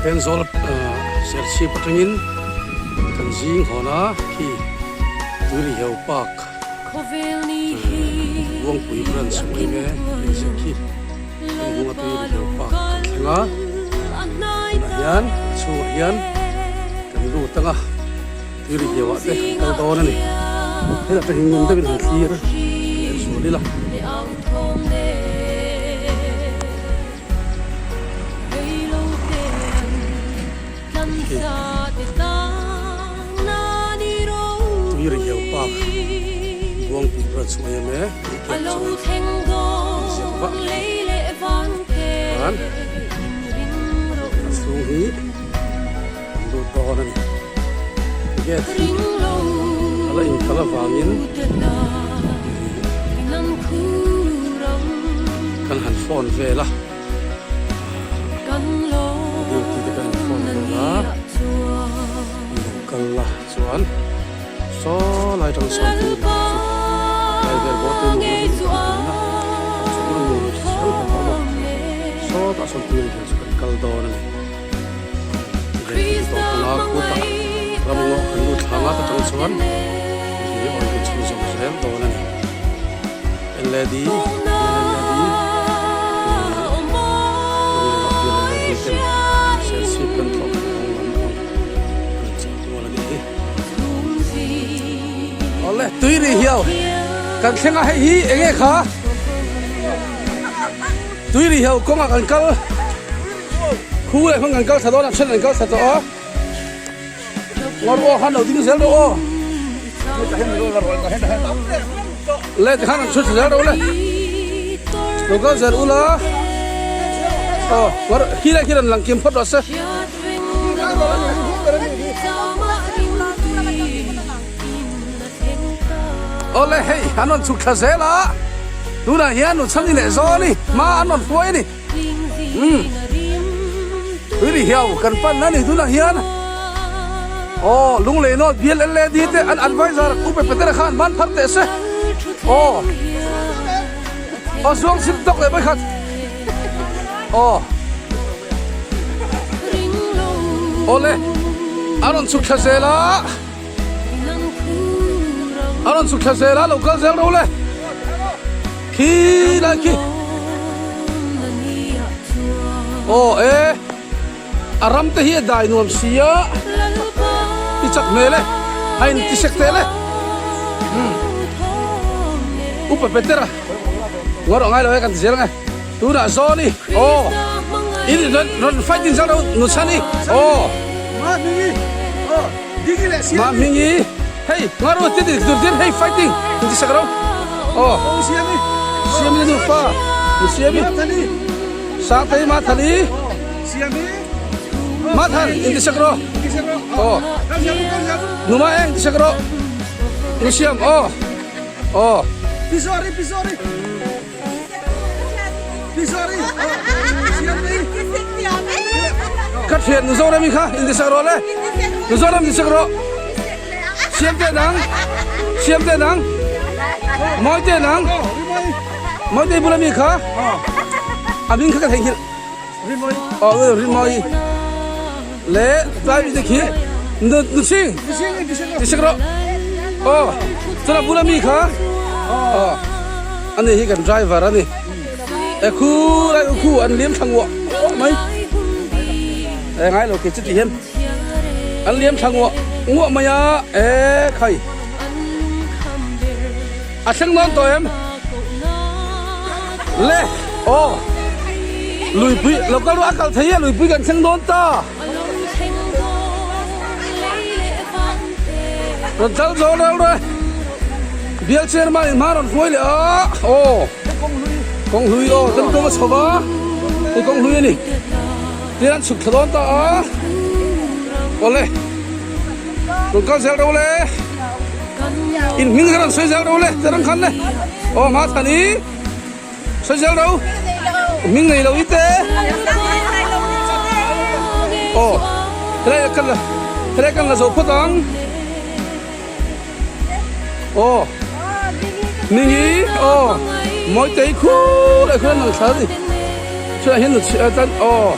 Thenzawl Serchhip atangin kan zing hawn a khi Tuirihiau Park Buangpui branch mai me inziah khi kan hnunga Tuirihiau Park kan thleng a tunah hian a chhungah hian kan lut ang a Tuirihiau ah te kan kal dawn a ni hetah te hi ngun deuhin han thlir leh zual ila. Tuirihiau Park Buangpui Branch yma tih te chuan inziak vah khan a chhung hi an lut dawn a ni. Gate hi a la inkalh avangin kan han phone vel a duty te kan han phone vel a an lo kal a chuan saw lai tang sawn tur chu lai vel bawr te nuam a hmu a chuan nuam chi hrang hrang a awm a sawtah sawn tur hian chu kan kal dawn a ni. Ram ngaw kan lut thlang a ta tang chuan hi awn kan chhun zawm zel dawn a ni. LED LED LED ten Serchhip kan tlawh kan hawng lam ang an chah kual a nih hi. Awle tui ri hiau kan thleng a hei hi enge kha tui ri hiau kawngah kan kal. Khu leh hmang kan kal thla dawn a, then an kal thla tawh a. Ngawr aw khan lo ding zel rawh aw. Le tikhan an chhut zel rawh le. Lo kal zel ula. Aw, ngawr khi leh khi ran lang kim phawt rawh se. Awle hei an rawn chhuk thla zel a. Tunah hian nu chhang i leh zawn i hma an rawn hruai a ni. Umm tui hiau kan pan a ni tunah hian aw lunglei nawt bial LAD te an advisor upe Petera khan man phar teh se aw aw zuang sim tawk leh mai khat aw awle a rawn chhuk thla zel a a rawn chhuk thla zel a lo kal zel ro le. Khi lai khi. Aw e. A ram te hi a dai nuam si a. I chak hmel e. A in ti sek tel e. Upa Peter a. Ngawr ngai lo e kan ti zel nge. Tunah zawn i. Aw. In rawn rawn fight in zal ro nu chhan i. Aw. Ma hmingi. Aw. Dingi leh siam. Ma hmingi. Hei ngawr ru ti dur dir hei fighting in ti sak ro. Aw. Siami. Siami nu fa. Nu siami. Ma thali. Sangtei ma thali. Siami. Ma thal in ti sak ro. Ti sak ro. Aw. Nu ma eng ti sak ro. Nu siam aw. Aw. Pisori pisori. Pisori. Siami. Ka thian nu Zorami kha in ti sak ro le. Nu Zoram ti sak ro. Siam te nang. Siam te nang. Mawi te nang. Mawi te bula mi kha. A ming kha ka thei hil. Aw Rimawi. Le tlai mi te khi. Nu nu sing. Ti sak ro. Aw. Chana bula mi kha. Aw. Ani hi kan driver ani. E khu lai khu an liam thlang uah mai. E ngai lo ke chu ti hian. An liam thla nguah nguah mai a, e khai. A thleng dawn tawh em? Le, aw. Luipui, lo kal ru a kal thei a, luipui kan thleng dawn ta. Rawn kal zo rel re. Bial chairman in hma rawn hruai leh a, aw. Kawng hlui aw, kan kawng a chho va, hei kawng hlui a ni. Tin an chhuk thla dawn ta a, awle rawn kal zel ro le, in hming kha rawn sawi zel ro le, te rang khan le, aw hma than i sawi zel ro, hming nei lo i te, aw helai kan la helai kan la zo phawt ang, aw hming hi aw mawitei khur leh khur an lang thla a ni, chutah hian nu chhiah atan aw.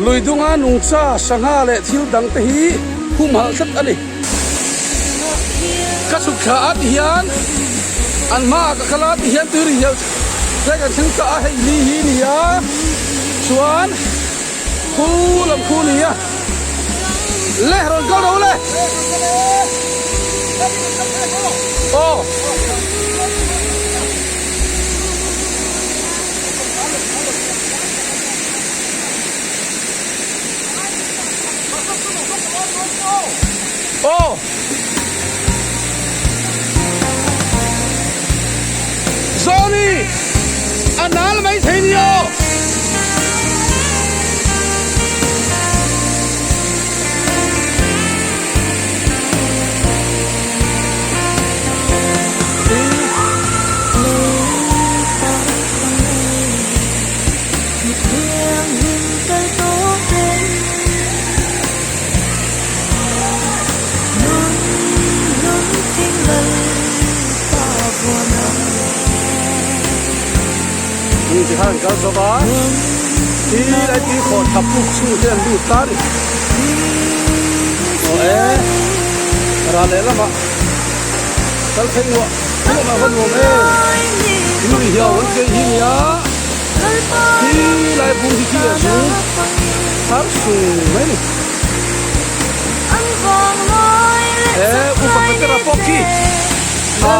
Lui dunga nungcha, sangha leh thil dang te hi humhalh tlat a ni. Ka chhuk thla a ti hian an hmaah ka kal a ti hian tui ri hial te kan thleng ta a, hei li hi ni a chuan khu lam khu ni a le rawn kal ro le aw. Aw! Zawni! A nal mai thei ni aw! Hmun chi khan an kal zawk a, ti lai tui khawh thap puk chhung te an lut ta a ni. Aw e, ral lehlamah kal phei nuah nuah a va nuam em, lui hiau an phei hi nia. Khi lai bung hi khi a zung thar sung mai ni. E upa Petera pawh khi a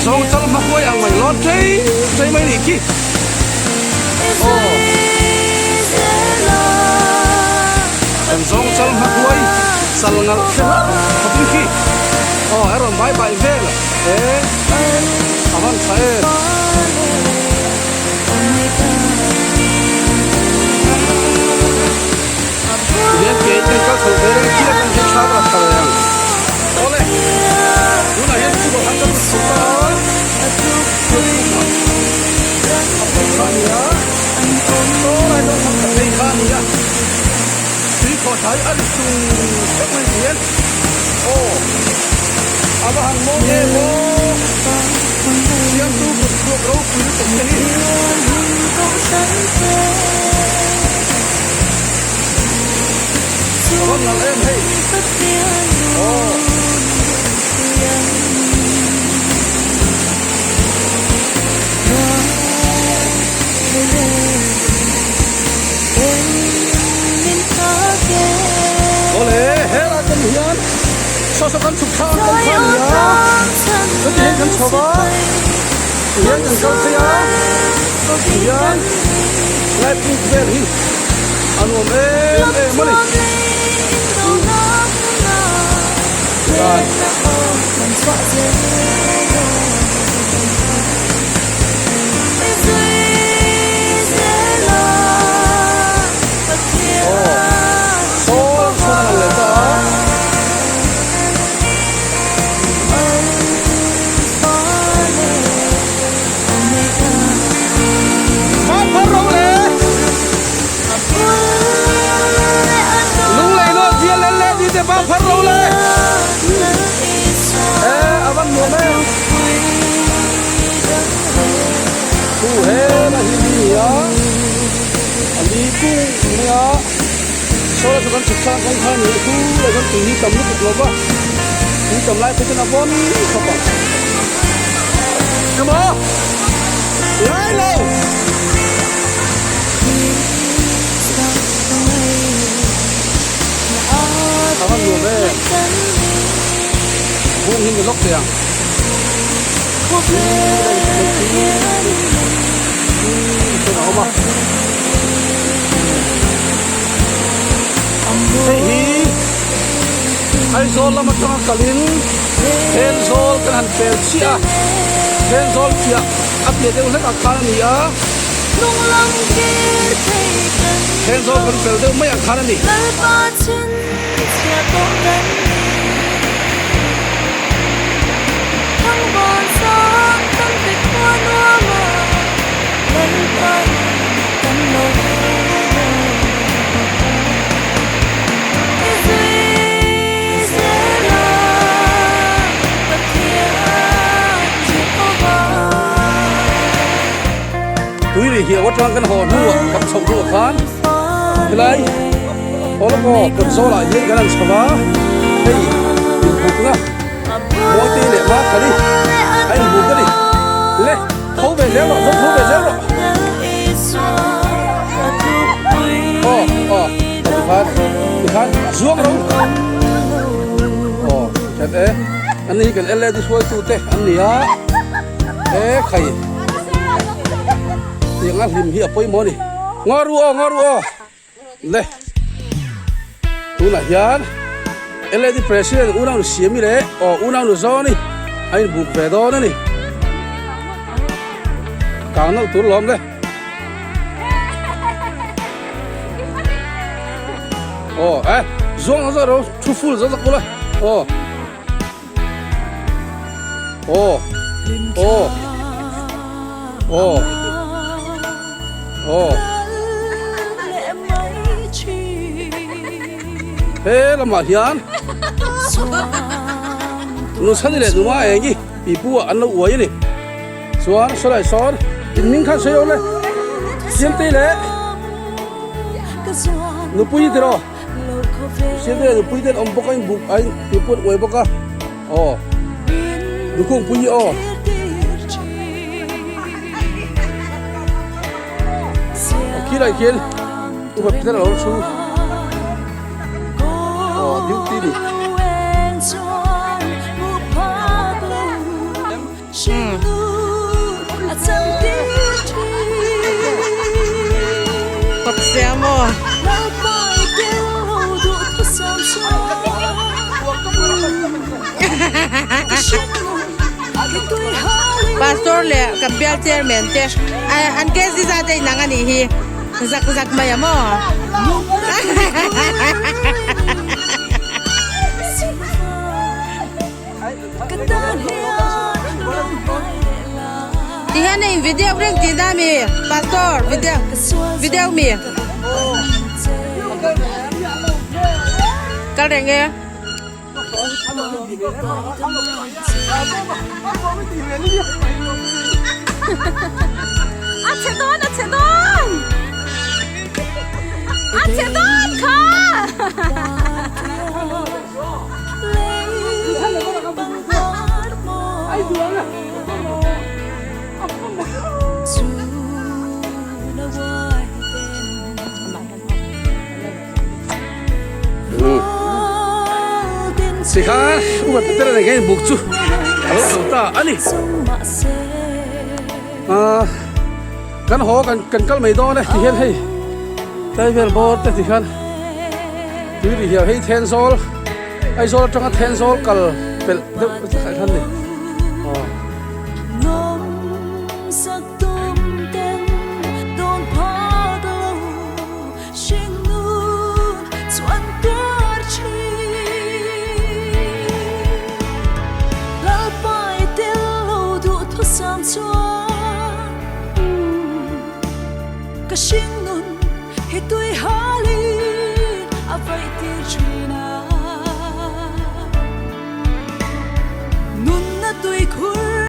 zawng chal hma huai ang mai lawt ṭei ṭei mai nih khi. Aw kan zawng chal hma huai chal ngalh hre hlauh khawpin khi. Aw a rawn bai bai vel e a van tha em. Tihian ke ten kal chho ve reng chiah kan hian thla ka la tha ve ang. Awle tunah hian chu han kan chho ta a a phei kha a ni a saw lai zawng khan ka phei kha a ni a tui khawh thla hi a ri sung sung mai tihian. Aw a va han mawi em aw Siamtu kut chhuak ropui lutuk te hi. A va nalh em hei aw. Awle helai kan hian saw saw kan chhuk thla ang kan kha a ni a chuti hian kan chho va tihian kan kal phei a tihian lai puk vel hi a nuam em em a ni. Aw sawn sawn a lang leh ta a. Van phar ro le. Lunglei nawt bial leh leh ni te van phar ro le. E a van nuam em. Thu he la hi ni a. A li kung mai a. Saw la chu kan chhuk chang kawng kha ni a thu leh chuan tui hi tam lutuk lo va. Tui tam lai phei chuan a vawn khawp ang. Emaw ngai lo. A van nuam em. Bung hi ni lawk thei ang. Chuan a awm a. Hei hi Aizawl lam atanga kalin Thenzawl kan han pel chiah a, Thenzawl piah a piah deuh hlek ah khan a ni a, Thenzawl kan pel deuh mai ang khan a ni. Tui ri hiau atang kan haw hnuah kan chhoh hnuah khan. Helai Awlakaw kawt zawlah hian kan han chho va, hei inbukna Mawite leh Makhani a inbuk a ni. Le tho ve zel rawh, zawng tho ve zel rawh. Aw aw tikhan tikhan zuang ro. Aw that e an ni hi kan LAD hruaitute an ni a, e khai. Tiang a hlim hi a pawimawh a ni. Ngaru aw ngaru aw le tunah hian LAD president unau nu Siami leh aw unau nu Zawni a inbuk ve dawn a ni. Kang nauh tur lawm le. Aw eh zuang ang zawk ro thu full zawk zawk ula aw. Aw aw aw aw he lamah hian Nuchhani leh Numa eng hi pipu ah an lo uai a ni chuan sawlai sawn in hming khan sawi lo le Siamtei leh Nupui tiraw. Siamte leh nupui te an awm bawk a in buk a in tih pawh an uai bawk a aw lukhungpui hi aw. Khilai khian upa pitar alo thu aw duty ni. Paksia maw? Pastor leh kan bial chairman te an case hi zat a inang a nih hi zak zak mai a maw? Ti hian a in video reng tih na mi pastor video video mi kal reng e. A chhe dawn a chhe dawn a chhe dawn kha. Tikhan upa Peter a nei hian buk chu a lo zo ta a ni. Ahh kan haw kan kan kal mai dawn e tihian hei tlai vel bawr te tikhan tui ri hiau hei Thenzawl Aizawl atanga Thenzawl kal pelh deuh takah hian a ni aw.